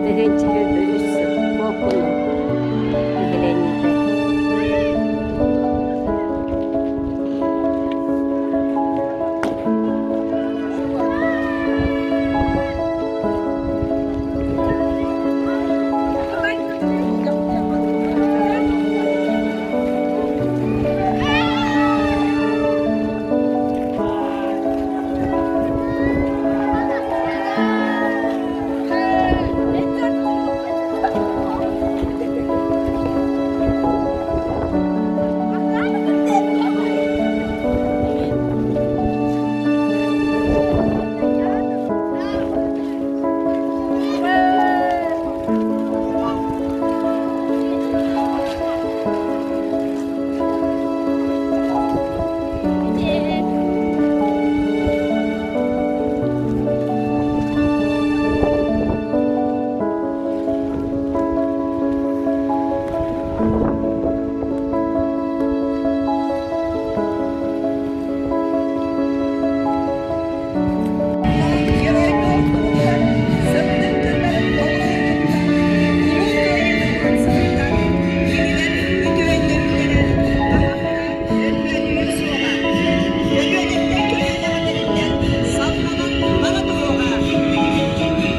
1023 сыл Куокуну үбүлэниитэ. Сырдык тылларын толору туттан, Улуу Кыайыыны уһансыбыттар, кинилэр үтүө өйдөбүллэрэ хаһан да өлбөөдүйүө суоҕа. Көлүөнэттэн көлүөнэҕэ бэриллэн, салҕанан бара туруоҕа.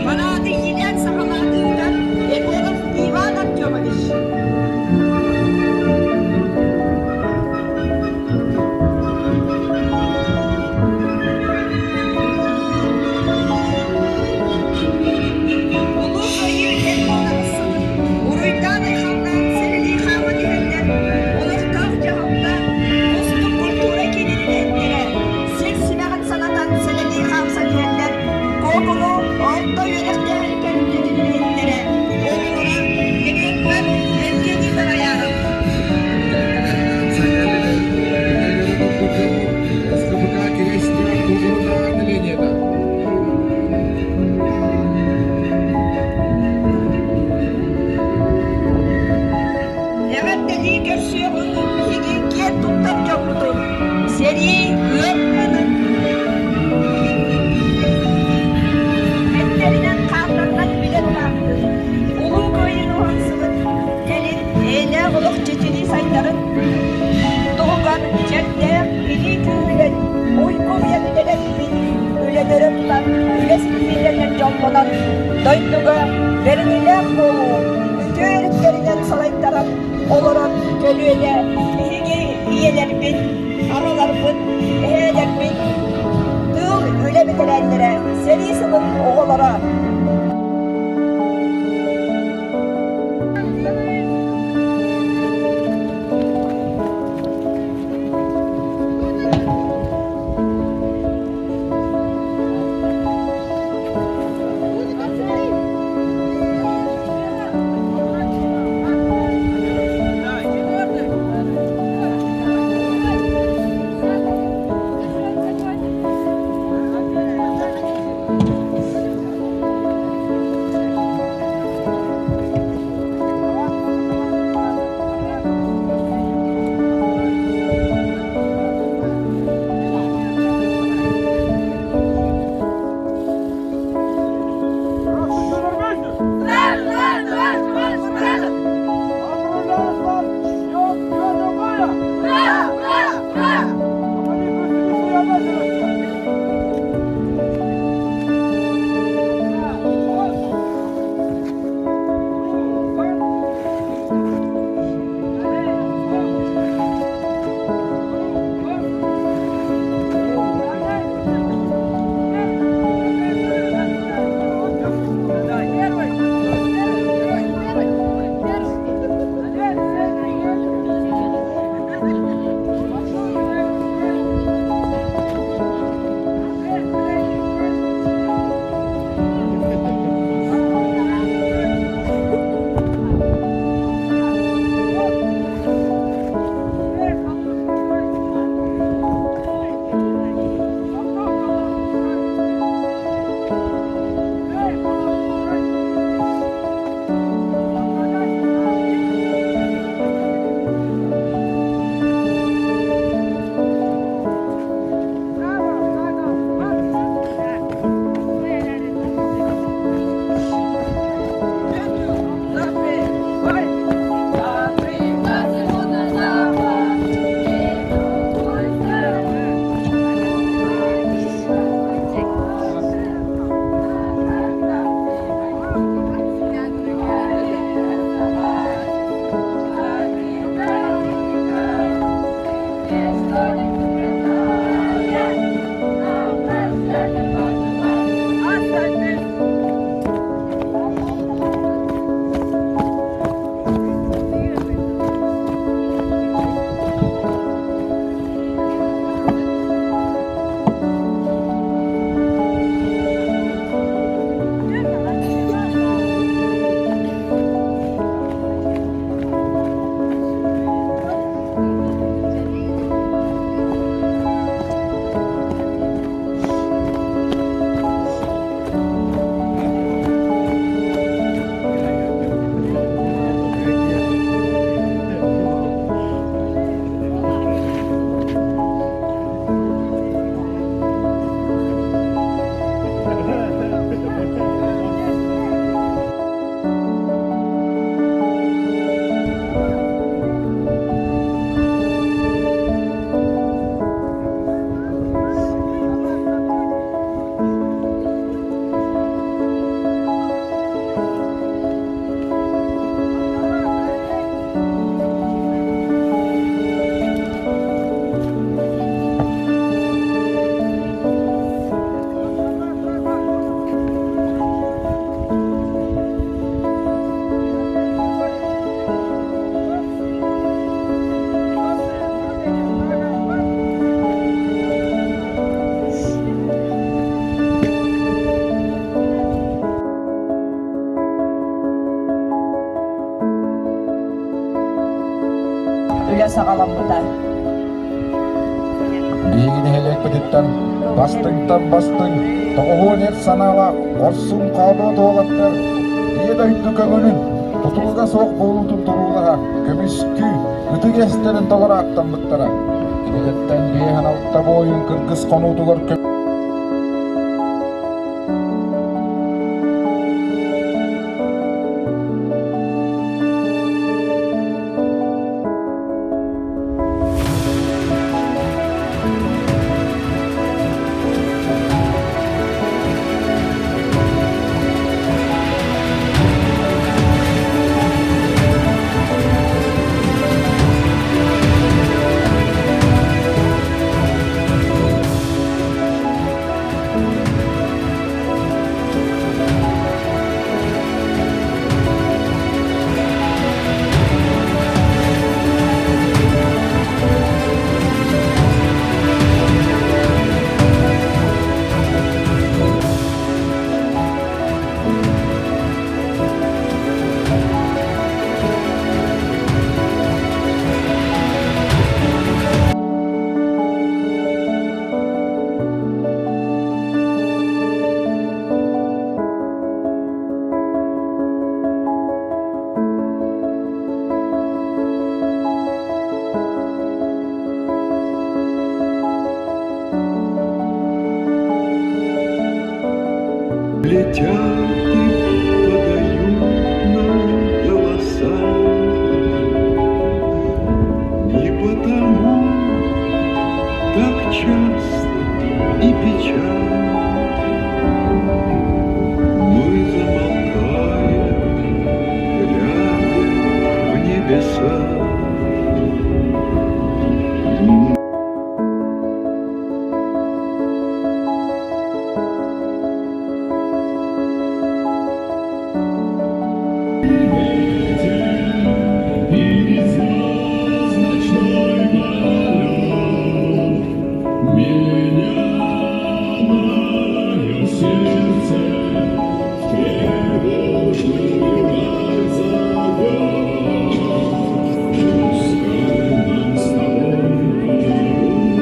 Параады иилээн саҕалаатыытыгар Егоров Иван Артемович. Улуу Кыайыы 56 сылын уруйдаан-айхаллаан сэлэлии хааман иһэллэр олохтоох дьаһалта, кустук культура киинин үлэһиттэрэ сир симэҕин санатан сэлэлии хаамсан иһэллэр Куокуну орто үөрэхтээһин тэрилтэтин үлэһиттэрэ, оҕолоро Грекпэт Евгений Тараяров. СКПК Кириэстээх култуурунай отделениета. Эҕэрдэлии көрсүөҕүҥ биһиги киэн туттар дьоммутун, сэрии ыар тыынын эттэринэн-хааннарынан билэн улааппыт, Улуу Кыайыыны уһансыбыт, кэлин эйэлээх олох чэчирии сайдарын туһугар чэрдээх илии күүһүнэн уйгу уйан үлэлэппит, үлэни өрө тутан, үлэ ситиһиилэринэн дьоллонон, дойдуга бэриниилээх буолуу үтүө өрүттэринэн салайтаран олорор көлүөнэ биһиги ийэлэрбит, аҕаларбыт, эһээлэрбит, тыыл үлэ бэтэрээннэрэ, сэрии сылын оҕолоро. Үлэ саҕаламмыта. Биһиги нэһилиэкпититтэн бастыҥтан бастыҥ, тоҕуһуон эр санаалаах хорсун хоодуот уолаттар Ийэ дойду көҥүлүн, тутулуга суох буолуутун туруулаһа, көмүскүү, ытык иэстэрин толоро аттаммыттара. Кинилэртэн биэһэн алта буойун кыргыс хонуутугар Летят и подают нам голоса. Не потому так часто и печально Мы замолкаем, глядя в небеса. Перед ночной полет Меня мое сердце в тревожную даль зовет. Пускай нам с тобой подаруют.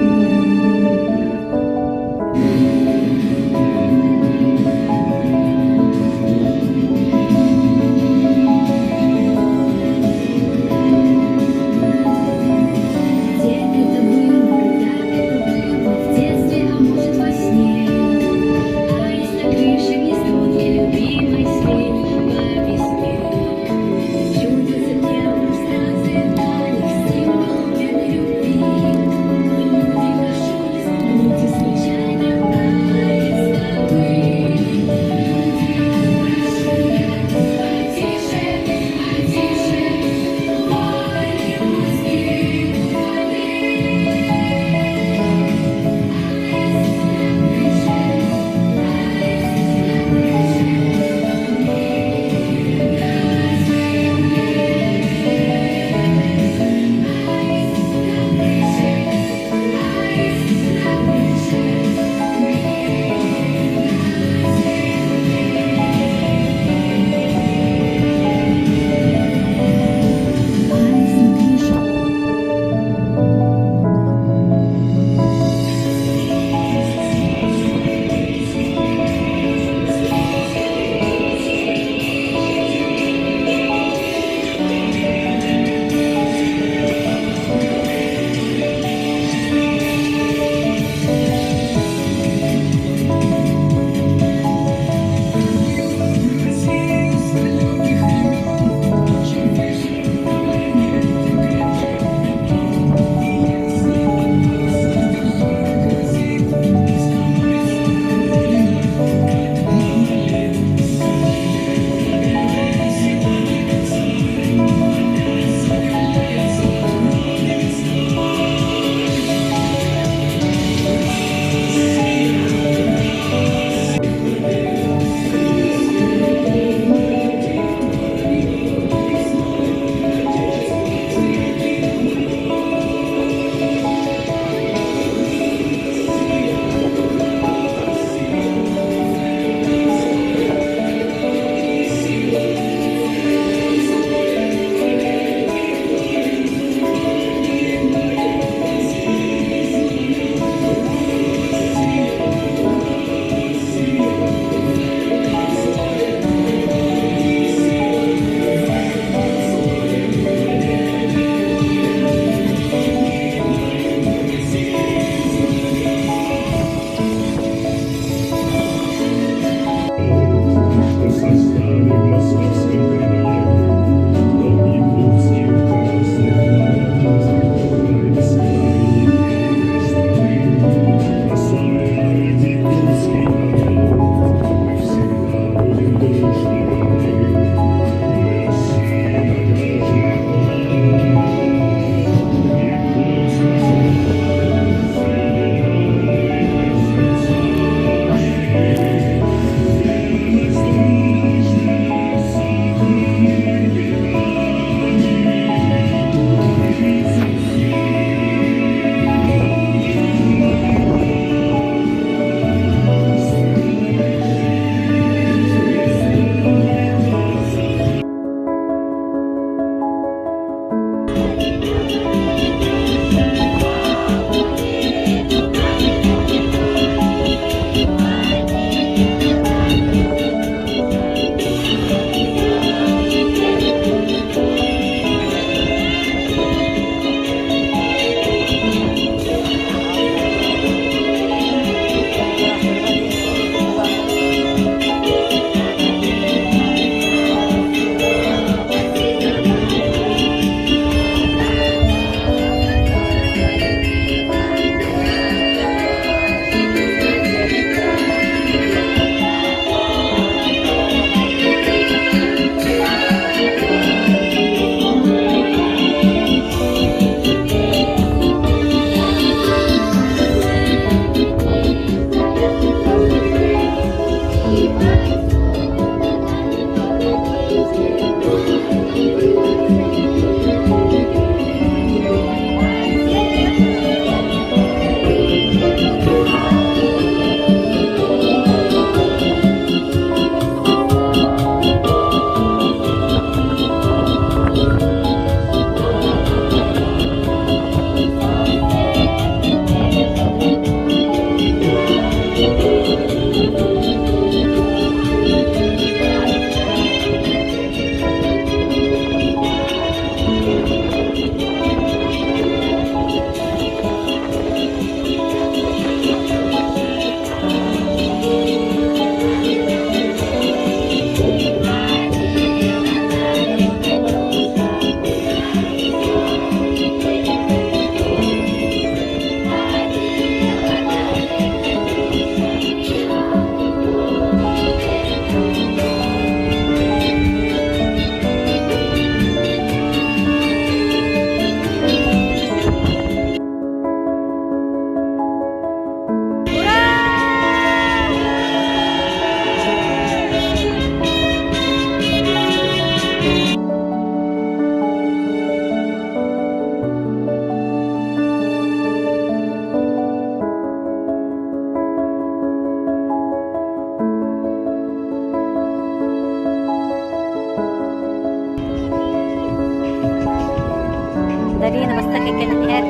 Дарина бастакы кэлэн иһэр.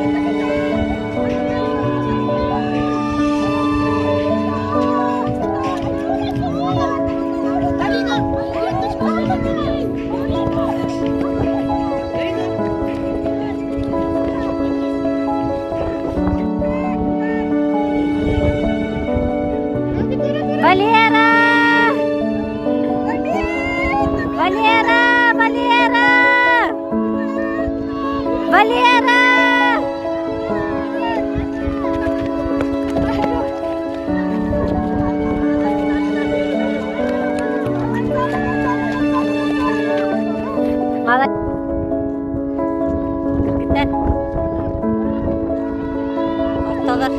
Валера! Валера! Валера! Валера! Молодец. Кыргыттар. Ортолор.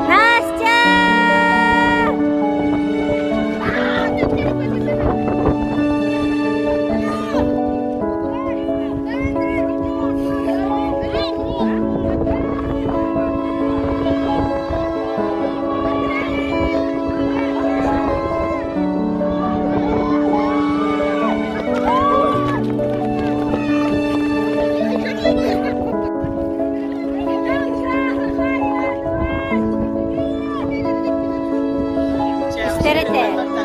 Настя! Истэр этэ.